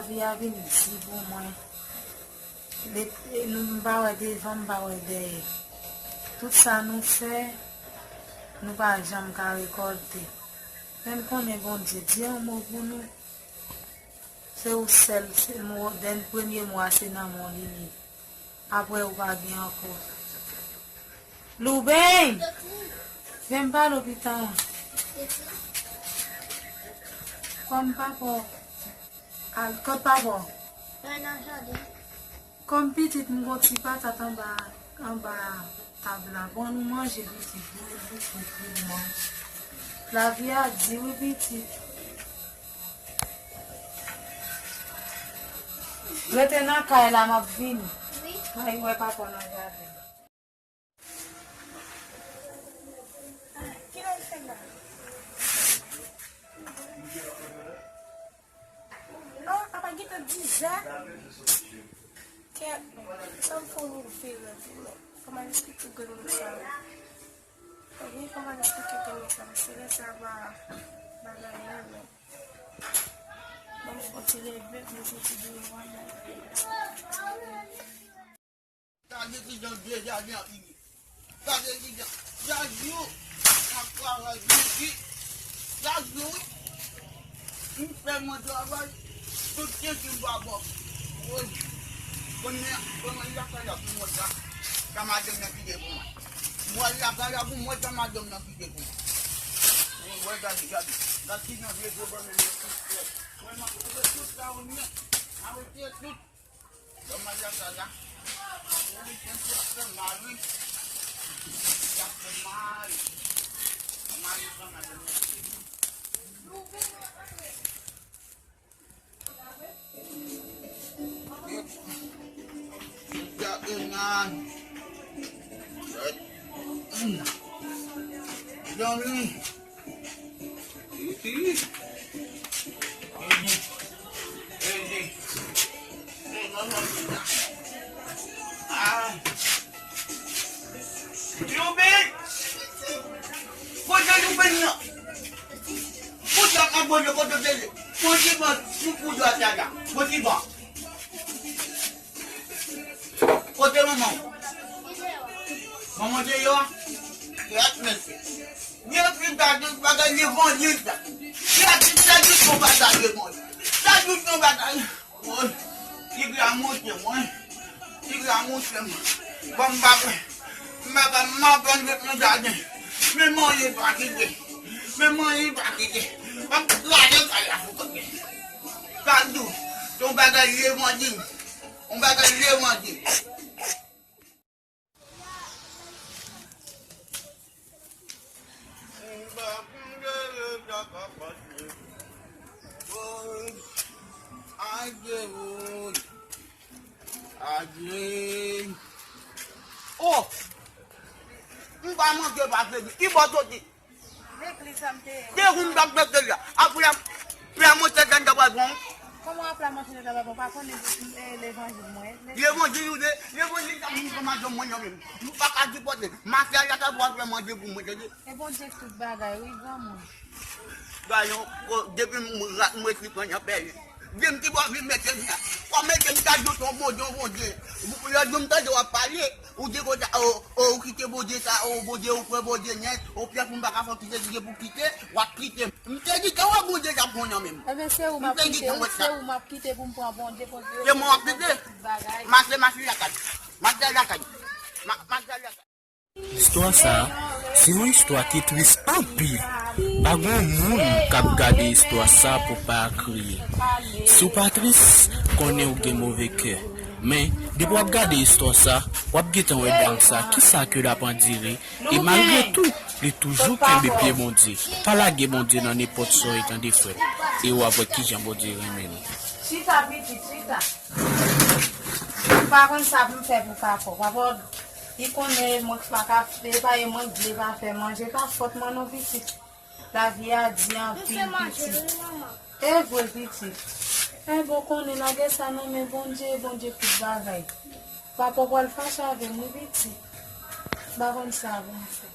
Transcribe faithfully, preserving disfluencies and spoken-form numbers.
Lavi a vin di pou mwen. Met, nou, m pa wè devan, m pa wè dèyè. Tout sa nou fè, nou pa janm ka rekòlte. Men m konnen Bondye di yon mo pou nou. Se ou sèl, se mo, dèn premye mo a se nan men w li ye. Apre ou pa gen ankò. Louben! Vin m pale w pita. Kòm papa w, al, kot papa w? Kòm pitit m gon ti patat anba, anba tab la. Bon, nou manje pitit, nou bouke pou nou manje. Lavi a di wi pitit. Rete nan kay la, m ap vini. Wi. Ay, wè papa nan jaden. Kilè l fè la? Oh, apa gentan dizè? Kèt, sa m fè w vire tou. Fò m al eksplike granmoun sa. Wi, fò m al eksplike granmoun sa. Se lè sa pa bagay yo. Ban m fè ti leve, pou m soti deyò a. Gade kijan vye jaden an fini. Gade kijan. Chak jou, m ap travay, m di, chak jou, wi. M fè mwen travay, tout jan ki m pa bon. Woy. Konnen, konnen lakay la pou mwen sa. Sa madanm nan kite pou mwen. Mwen lakay la pou mwen, sa madanm nan kite pou mwen. Mwen, mwen gade, gade. Gade kijan vye gwo bannann yo tout fè. Mwen, m ap retire tout sa ou nèt. M ap retire tout. Bon, Maria sa la. Ou gen pou ap fè mal, wi. Ap fè mal. Mal, sa madanm nan. Louben! Kote Louben nan? Kote ak Bondye, kote w te ye? Bondye ban nou pou dwa sa la. Bondye ban. Kote manman w? Manman w deyò a? Rèt mesye. Byen fi gade bagay levanjil sa. Gade sa di son bagay levanjil. Sa di son bagay. Woy, ti gra mouche mwen. Ti gra mouche mwen. Bon, m pa, m pa, m pa konn ret nan jaden. Men manje pa kite. Men manje pa kite. M ap kraze kay la pou kote. Sa di w, se yon bagay levanjil. Yon bagay levanjil. Adye, woy. Adye. Oh! M pa manje pa kredi. Ki bò soti? Legliz sa m te ye. Te ou m t ap mete la. Apre, apre a monte ganda pral pran. Kòman apre a monte ganda pral pran? Pa konnen, eh, levanjil mwen. Levanjil ou de, levanjil sa moun kòman jwenn mwen nan menm. Nou pa ka sipòte. Mache a la ta pral fè manje pou mwen, tande. E Bondye k tout bagay, wi, granmoun. Gayon, ko-, depi m rat, m ret li pran nan pèyi. Di m ki bò vin mete m nan. Kòm mete m ta di w se yon Bondye, yon Bondye. Lòt jou m tande w ap pale, ou di konsa, o, o, ou kite Bondye sa, o, Bondye, ou pran Bondye nèt, o, pyès moun pa ka fè w kite, kite pou kite, w ap kite. M te di, se wè Bondye k ap pran nan men m. Ebyen, se ou m ap kite, wi, se ou m ap kite pou m pran Bondye, Bondye. Se mwen w ap kite. Mache, mache lakay. Mache lakay. Ma-, mache lakay. Istwa sa a, se yon istwa ki tris anpil. Pa gen yon moun k ap gade istwa sa pou pa kriye. Si w pa tris, konnen w gen move kè. Men, depi w ap gade istwa sa, w ap gentan wè dam sa, kisa ke l ap andire. E malgre tou, li toujou kenbe pye Bondye. Pa lage Bondye nan nenpòt sa w ye, tande, frè m. E w ap wè kijan Bondye renmen nou. Chita, pitit, chita. M pa konn sa pou m fè pou papa w. Papa w, li konnen mwen k pa ka, e pa e mwen k vle pa fè manje, pa fòt mwen non, pitit. Lavi a di anpil, pitit. E vre, pitit. Enben, w konnen, lage sa nan men Bondye, Bondye tout bagay. Papa w pral fache avè m, wi, pitit. M pa konn sa pou m fè.